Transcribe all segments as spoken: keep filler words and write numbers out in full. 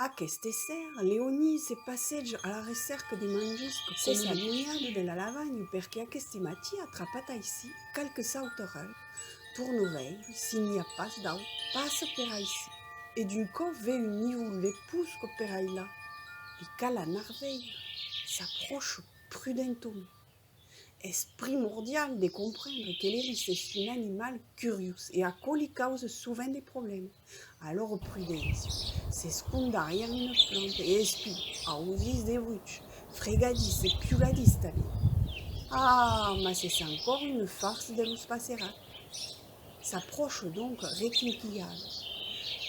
Aqueste ser, Leonie se passeja a la recèrca de mangiscas coma la noiada de la Lavanha, perque aqueste matin a trapat aicí qualques sauterèls. Torna veire si n'i a pas d'autres, passa per aicí. E d'un còp vei un nivol de posca per ailà. E cal anar veire. S'apròcha prudentament. Es primordial de comprendre que l'erin es un animal curiós e aquò li causa sovent de problèmas. Alòra prudéncia, s'escond darrièr una planta e espia, ausís de bruch, fregadís e piugadís tanben. Ah, mas es encòra una farça de los passerats. S'apròcha donc requinquilhada.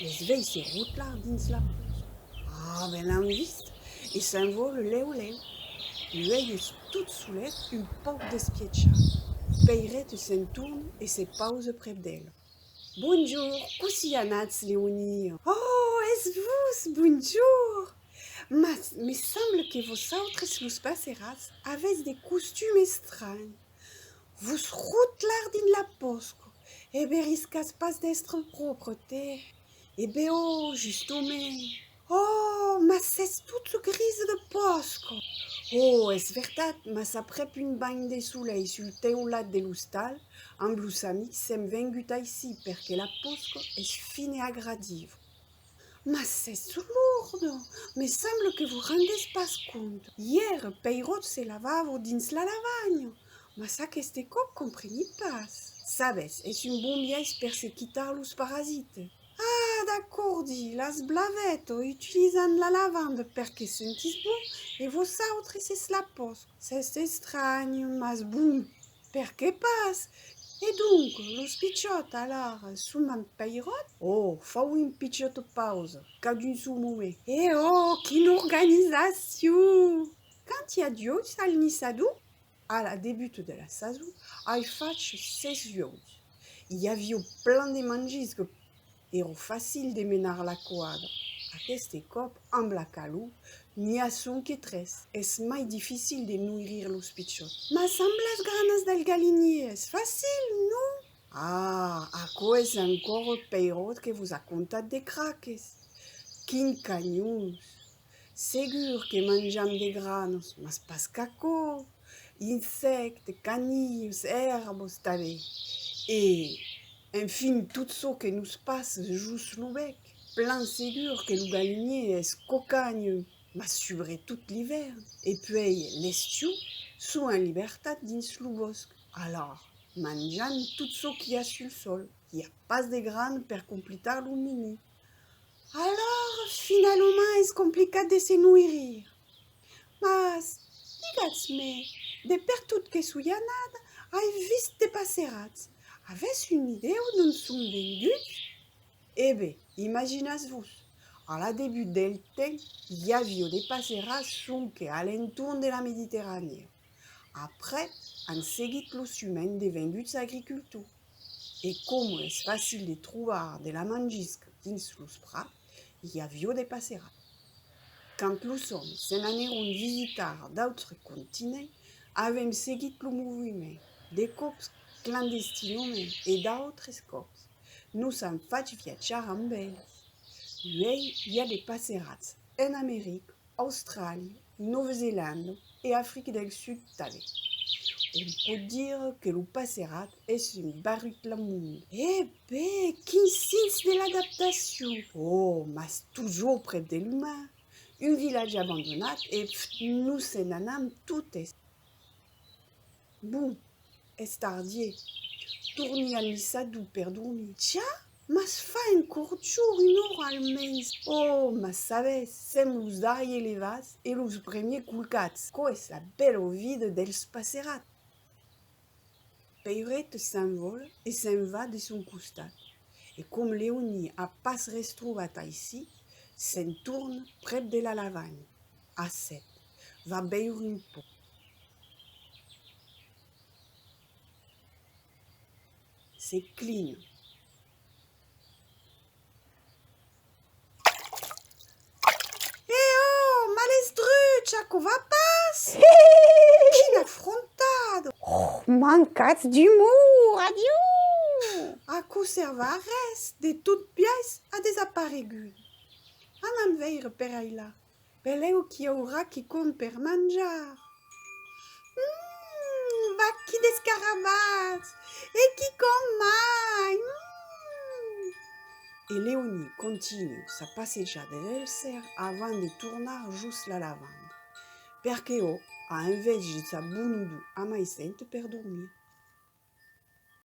Les vei se rotlar dins la pòsca. Ah, ben l'an vist, e s'envòla lèu lèu. Uèi es tot solet, un pauc despiechat. Peireta se'n torna e se pausa prèp d'ela. Bonjorn, cossí anatz, Leonie? Oh, es vos, bonjorn! Mas me sembla que vosautres, los passerats, avètz de costums estranhs. Vos rotlar dins la pòsca, e veriscatz pas d'èstre pròpre, tè. E ben, oh, justament. Oh, mas sètz tota grisa de pòsca! Oh, es vertat, mas aprèp un banh de solelh sul teulat de l'ostal, amb los amics sèm venguts aicí perque la pòsca es fina e agradiva. Mas sètz lorda! Me sembla que vos rendètz pas compte. Ièr, Peiròt se lavava dins la Lavanha, mas aqueste còp compreni pas. Sabètz, es un bon biais per se quitar los parasites. Ah, d'acòrdi, las blavetas utilizan la lavanda perque sentís bon e vosautres es la pòsca. Sètz estranh, mas bon, perqué pas? E donc, los pichòts, alara, son amb Peiròt? Oh, fau un pichòt pausa, cadun son moment. E oh, quina organizacion! Quant i a d'uòus al nissador? A la debuta de la sason, ai fach sèis uòus. I aviá plan de mangiscas, èra facil de menar la coada. Aqueste còp, amb la calor, n'i a sonque tres. Es mai dificil de noirir los pichòts. Mas amb las granas del galinièr es facil, non? Ah, aquò es encòra Peiròt que vos a contat de craques. Quin canhons! Segur que manjam de granas, mas pas qu'aquò. Insèctes, canilhas, èrbas tanben. E, enfin, tot çò que nos passa jos lo bèc. Plan segur que lo galinièr es cocanha, mas subretot l'ivèrn. E puèi, l'estiu, son en libertat dins lo bòsc. Alara, manjam tot çò qu'i a sul sòl. I a pas de gran per completar lo menú. Alara, finalament, es complicat de se noirir. Mas, digatz-me, de pertot que soi anada, ai vist de passerats. Avètz una idèa d'ont son venguts? E ben, imaginatz-vos, a la debut del temps, i aviá de passerats sonque a l'entorn de la Mediterranèa. Aprèp, an seguit los umans devenguts agricultors. E coma es facil de trobar de la mangisca dins los prats, i aviá de passerats. Quand los òmes se n'anèron visitar d'autres continents, avèm seguit lo moviment, de còps clandestinament e d'autres còps nos an fach viatjar amb eles. Uèi i a de passerats en America, Austràlia, Nòva Zelanda e Africa del Sud tanben. Òm pòt dire que lo passerat es un barrutlamond. E ben, quin sens de l'adaptacion! Oh, mas totjorn prèp de l'uman. Un vilatge abandonat e pft, nos se n'anam totes. Bon, es tardièr. Torni al nissador per dormir. Tja, mas fa encòr jorn, una ora almens. Oh, mas sabètz, sèm los darrièrs levats e los premièrs colcats. Quò es la bèla vida dels passerats. Peireta s'envòla e se'n va de son costat. E com Leonie a pas res trobat aicí, se'n torna prèp de la Lavanha. Assèt, va beure un pauc. Se clina. E oh, malesdruch, aquò va pas! Quina afrontada! Oh, mancats d'umor, adiu! Aquò sèrva a res, de tot biais a desaparegut. Anam veire per ailà, benlèu qu'i aurà quicòm per manjar. Mm, vaquí d'escarabats! E quicòm mai! Mm! E Leonie contunha sa passejada del cèrc avant de tornar jos la lavanda, perque òc, a enveja de sa bona odor amaissenta per dormir.